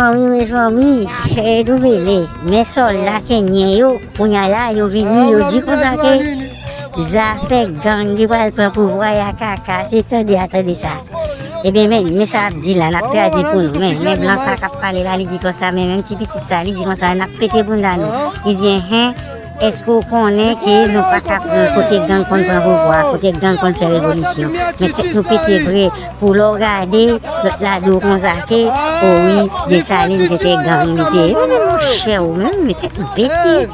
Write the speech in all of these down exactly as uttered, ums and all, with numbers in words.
Wi, wi, Jòmi, e doubele, men sòlda kenyen yo, kounye a la, yo vini, yo di konsa ke zafè gang ki pral pran pouvwa a kaka, se tande a tande sa. Ebyen, men, men sa ap di la, n ap tradui pou nou. Men, men blan sa k ap pale la, li di konsa, men menm ti pitit sa, li di konsa, n ap pete bounda nou. Li di, enhen, èske w konnen ke nou pa ka pran kote gang konn pran pouvwa, kote gang konn fè revolisyon? Men tèt nou pete vre, pou lè w gade, lòt la di w konsa ke, o wi, Desalin se te gang li te ye. Men, men monchè, ou menm, men tèt nou pete.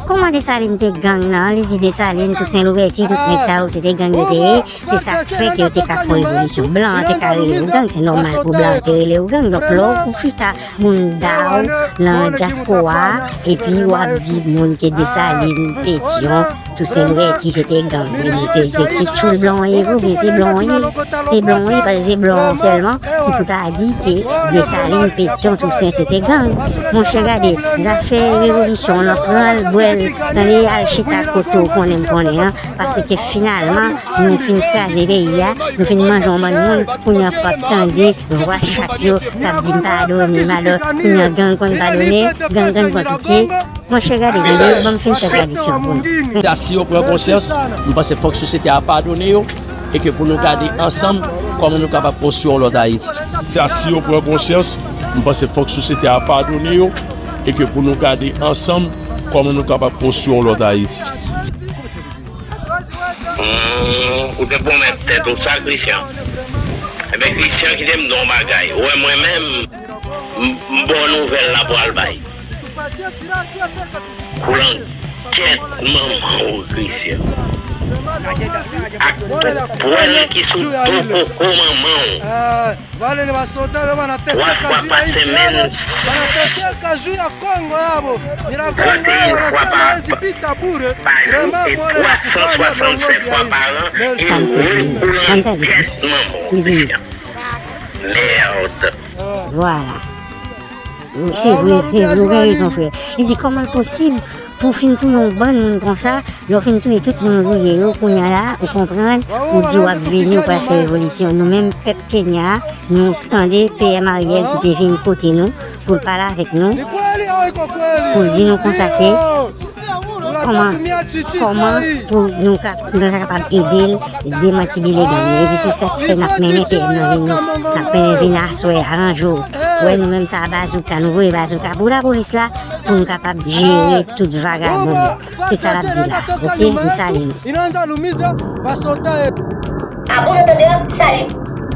Kòman Desalin te gang nan? Li di Desalin, Tousen Louvèti, tout nèg sa yo, se te gang yo te ye. Se sa k fè ke yo te ka fè yon revolisyon. Blan an te ka rele yo gang, se nòmal pou blan an te rele yo gang. Donk, lè w chita bounda w nan dyaspora a, epi w ap di moun ke Desalin, Petyon, Tousen Louvèti, se te gang. Ebyen, se, se ti tchoul blan w ye, oubyen se blan w ye. Se blan w ye, paske se blan w sèlman ki pou ta di ke Desalin, Petyon, Tousen, se te gang. Monchè, gade, zafè revolisyon w lan, pran l, bwè l, tande, al chita kote w konnen m konnen an, paske finalman, nou fin kraze peyi a, nou fin manje yon bann moun, kounye a p ap tande vwa chat yo k ap di m padone m, alò kounye a gang konn padone, gang konn pran pitye. Monchè, gade, tande, ban m fin fè tradiksyon pou nou. Sa, si yo pran konsyans, m panse fòk sosyete a padone yo, e ke pou nou gade ansanm kòman nou kapab konstwi yon lòt Ayiti. Sa, si yo pran konsyans, m panse fòk sosyete a padone yo, e ke pou nou gade ansanm kòman nou kapab konstwi yon lòt Ayiti. Hmm, ou te pwomèt tèt ou sa, Christian? Ebyen, Christian, kite m di w yon bagay. Ou wè mwen menm, m, m bon nouvèl la pral bay. Koulangèt manman w, Christian. Ak pwèl ki sou do koko manman w. Twa fwa pa semèn, trannteyen fwa pa, pa jou, e twa san swasannsenk fwa pa an, e ou koulangèt manman w, Christian. Merde. Vwala. Se vre, se vre, ou gen rezon, frè. Li di, kòman l posib pou w fin touye yon bann moun konsa, lè w fin touye tout moun ou touye yo, kounye a la, ou konprann, ou di w ap vini, ou pral fè revolisyon. Nou menm, pèp Kenya, nou tande P M Ariel ki te vin kote nou, pou l pale avèk nou, pou l di nou konsa ke, kòman, kòman pou nou ka, nou ka kapab ede l demantibile gang yo. Epi se sa k fè n ap mennen P M nan vini. N ap mennen vini aswè a, ranje w. Wè nou menm sa, bazouka, nou voye bazouka pou lapolis la, pou nou kapab jere tout vagabon yo. Se sa l ap di la, oke? M salye nou. Inaanza lumiza, masota e. A bon antandè, sali.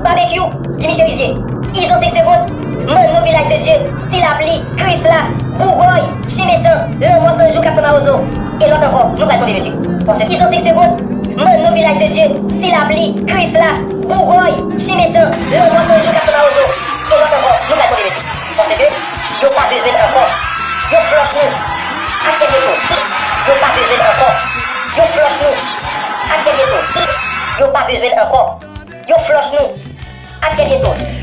Babekyou, Jimmy Cherizier, Izo senk segonn, Manno Vilaj de Dye, Ti Lapli, Krisla, Bougòy, Chen Mechan, Lanmò San Jou, Kat San Mawozo, e lòt ankò, nou pral tonbe, mesye. Paske Izo senk segonn, Manno Vilaj de Dye, Ti Lapli, Krisla, Bougòy, Chen Mechan, Lanmò San Jou, Kat San Mawozo, e lòt ankò, nou pral tonbe, mesye. Paske yo pa bezwen n ankò. Yo flòch nou. A trè byento. Sou. Yo pa bezwen n ankò. Yo flòch nou. A trè byento. Sou. Yo pa bezwen n ankò. Yo flòch nou. A trè byento.